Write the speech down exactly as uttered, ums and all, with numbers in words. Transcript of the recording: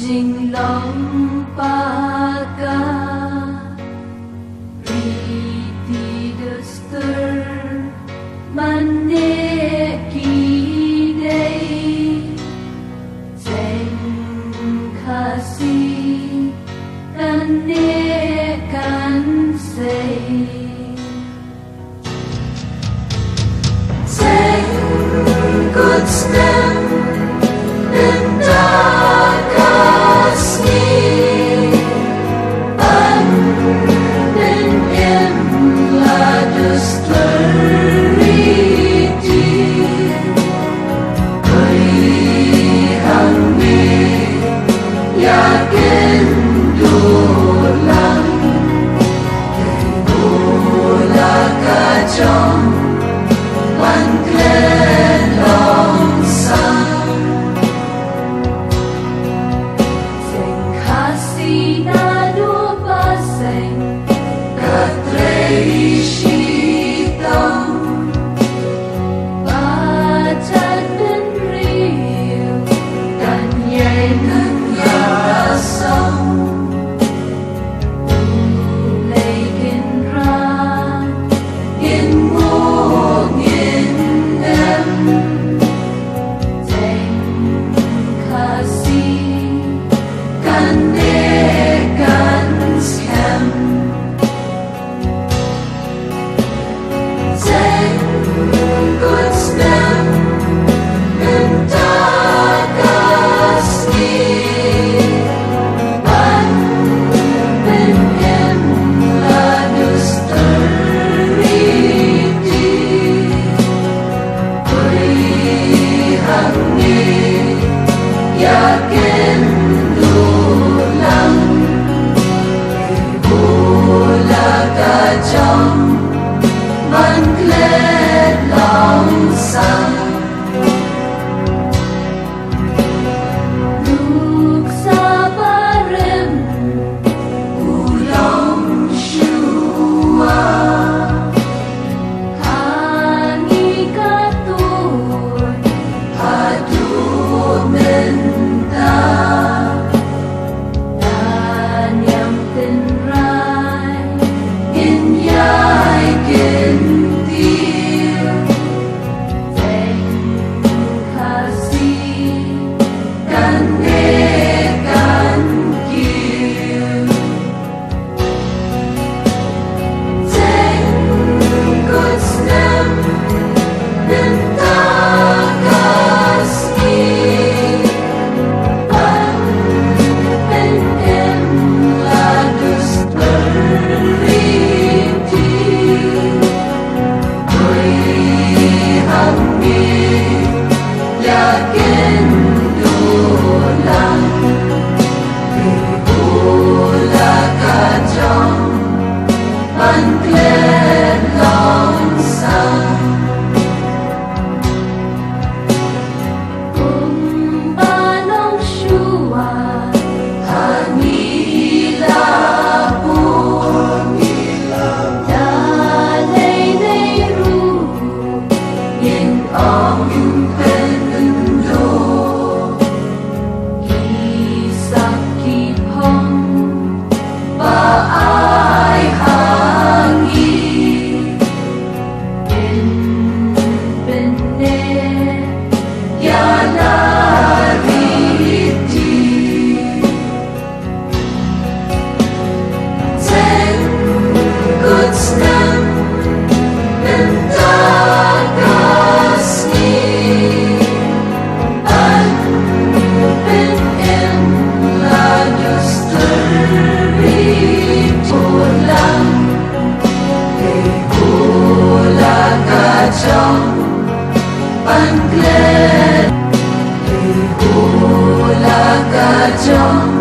Jinglong paka, riti dustur, mane ki dei, jeng Khasi, kane kan sei. Seng kut snem, bynta ka sngi, ban pynïeng la dustur riti. Oi hangne, ïa kynduh lang. Bula ka jong, wan klet long sah. Seng Khasi naduh ba seng, ka trei shitom. Ba jait bynriew, kan ïai nang ïa song. Lei kin rah, kin mut, kin em. Jeng Khasi, kane kan skhem. Seng kut snem, bynta ka sngi, ban pynïeng la dustur riti. Oi hangne, ïa kynduh lang. Bula ka jong, ban klet long sah. Nuksa barim, u long shuwa. Ha ngi katto, haduh mynta. Dang ïam tynrai, ngin ïai kyntiew. Jeng Khasi, kane kan kiew. Kumba long shuwa, ha ngi la bun, da lei lei ruh, ngin ym kynduh. Ki sak ki phong ba ai ha ngi, kin pynneh ïa la riti. Seng kut snem, bynta ka sngi, ban pynïeng la dustur riti lang. Bula ka jong, ban klet. Bula ka jong,